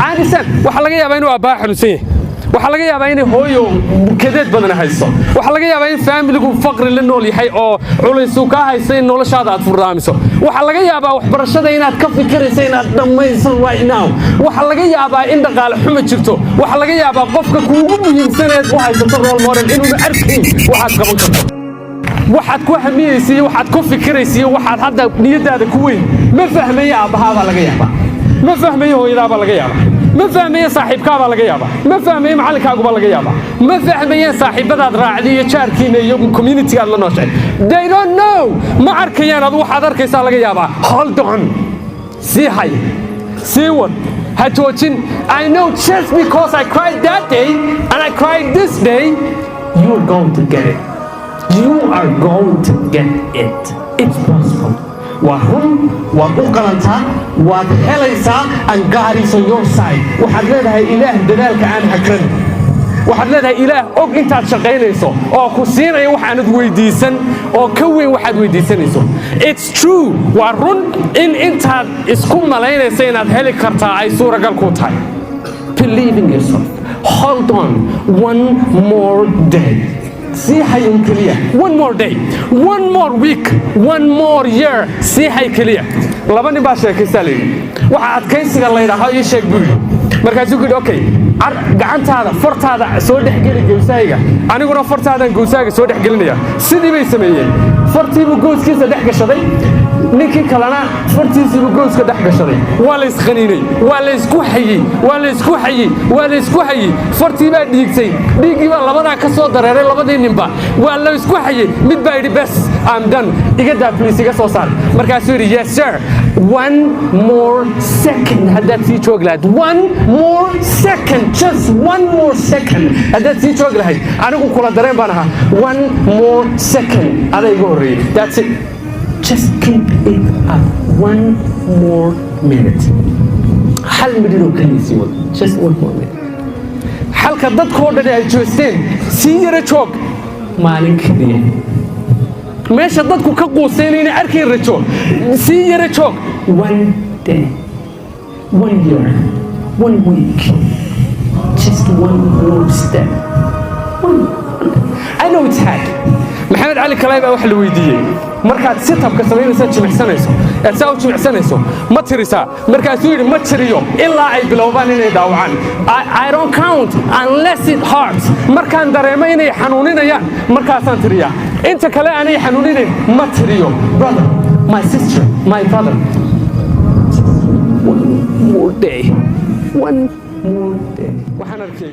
I understand. Waxaa laga yaabaa inuu aabbaha xanuunsan yahay. Waxaa laga yaabaa inay hooyo kadeed badan hayso. Waxaa laga yaabaa in faamiligu faqri la nool yahay oo culaysuu kaa haysto in noloshaada aad furdaamiso. Waxaa laga yaabaa waxbarashada inaad ka fikirayso inaad dhammayso right now. Waxaa laga yaabaa in dhaqaale xumo jirto. Waxaa laga yaabaa qofka kuugu muhiimsaneed u haysato role model inuuna arkayn waxaad qaban karto. Waxaad ku hamiyeysa iyo waxaad ku fikiraysa iyo waxaad hadda niyaddaada ku weyn ma fahmayo aabbahaabaa laga yaabaa, ma fahmayo hooyadaabaa laga yaabaa, ma fahmayo saaxiibkaabaa laga yaabaa, ma fahmayo macallinkaagubaa laga yaabaa, ma fahmayeen saaxiibadaad raacday iyo jaarkiina iyo communitygaad la nooshahay. They don't know. Ma arkayaan adu waxaad arkaysaa laga yaabaa. Hold on, sii hay, sii wad, ha joojin. I know just because I cried that day and I cried this day, you're going to get it. You are going to get it. It's possible. Waa run, waad u qalantaa, waad helaysaa, and God is on your side. Waxaad leedahay Ilaah dadaalka aan hagran. Waxaad leedahay Ilaah og intaad shaqaynayso oo ku siinaya waxaanad weydiisan oo ka weyn waxaad weydiisanayso. It's true. Waa run in intaad isku malaynaysa inaad heli kartaa ay suuragal ku tahay. Believe in yourself. Hold on one more day. Sii hay un keliya. One more day, one more week, one more year, sii hay keliya. Laba nin baa sheekaysaa layidhi. Waxa adkaysiga laydhaaho ii sheeg, buu yidhi. Markaasuu ku yidhi, "Okay, gacantaada, fartaada soo dhexgeli gowsahayga, aniguna fartaadaan gowsahayga soo dhexgelinaya." Sidii bay sameeyeen. Fartiibuu gowskiisa dhex gashaday, ninkii kalena fartiisiibuu gowska dhex gashaday. Waa la isqaniinay, waa la isku xayey, waa la isku xayey, waa la isku xayey. Fartii baa dhiigtay, dhiiggii baa labadaa ka soo dareeray. Labadii ninba waa la isku xayey. Mid baa yidhi, "Bes, I'm done, iga daa please, iga soo saar." Markaasuu yidhi, "Yes sir, one more second haddaad sii joogi lahayd, one more second, just one more second haddaad sii joogi lahayd, anigu kula dareen baan ahaa. One more second adaa iga horreeyey. That's it. Just keep it up one more minute." Hal minute oo keliya sii wado. Just one more minute. Xalka dadkoo dhan ay joosteen, sii yara joog maalin keliya. Meesha dadku ka quuseynayna arkayn rajo, sii yara joog. One day, one year, one week, just one more step. One. I know it's hard. Maxamed Cali Kalay baa waxa la weydiiyey, "Markaad sit-upka samaynaysa, jimicsanayso, eed saa u jimicsanayso, ma tirisaa?" Markaasuu yidhi, "Ma tiriyo ilaa ay bilowbaan inay dhaawacaan. I don't count unless it hurts. Markaan dareemo inay xanuuninayaan, markaasaan tiriyaa. Inta kale aanay xanuuninayn ma tiriyo." Brother, my sister, my brother, one more day, one more day. Waxaan arkay